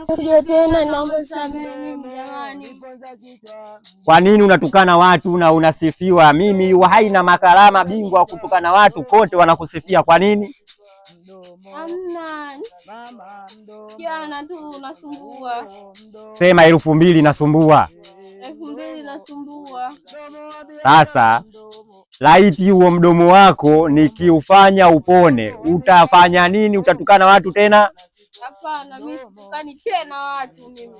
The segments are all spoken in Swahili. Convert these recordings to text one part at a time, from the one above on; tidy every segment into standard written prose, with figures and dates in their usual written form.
Kuja tena, naomba samehe mimi jamani. Kwa nini unatukana watu na unasifiwa? Mimi Uhai na Makalama, bingwa wa kutukana watu, kote wanakusifia. Kwa nini? Hamna, jana tu unasumbua. Sema 2000 nasumbua. 2000 nasumbua. Sasa laiti huo mdomo wako nikiufanya upone, utafanya nini? Utatukana watu tena? Hapana, mimi situkani tena watu mimi.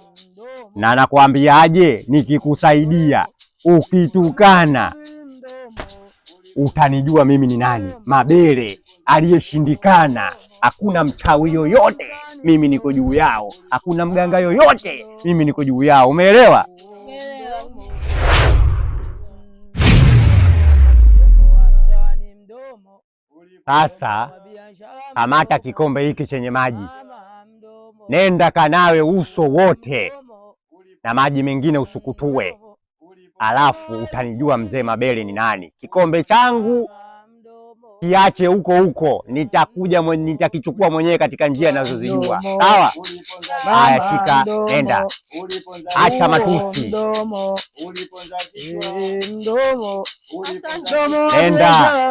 Na nakwambiaje, nikikusaidia ukitukana utanijua mimi ni nani. Mabele aliyeshindikana. Hakuna mchawi yoyote, mimi niko juu yao. Hakuna mganga yoyote, mimi niko juu yao. Umeelewa? Umeelewa? Sasa kamata kikombe hiki chenye maji, nenda kanawe uso wote na maji mengine usukutue, alafu utanijua mzee Mabele ni nani. Kikombe changu kiache huko huko, nitakuja nitakichukua mwenyewe katika njia ninazozijua. Sawa? Haya, shika, nenda, acha matusi, Asante. nenda.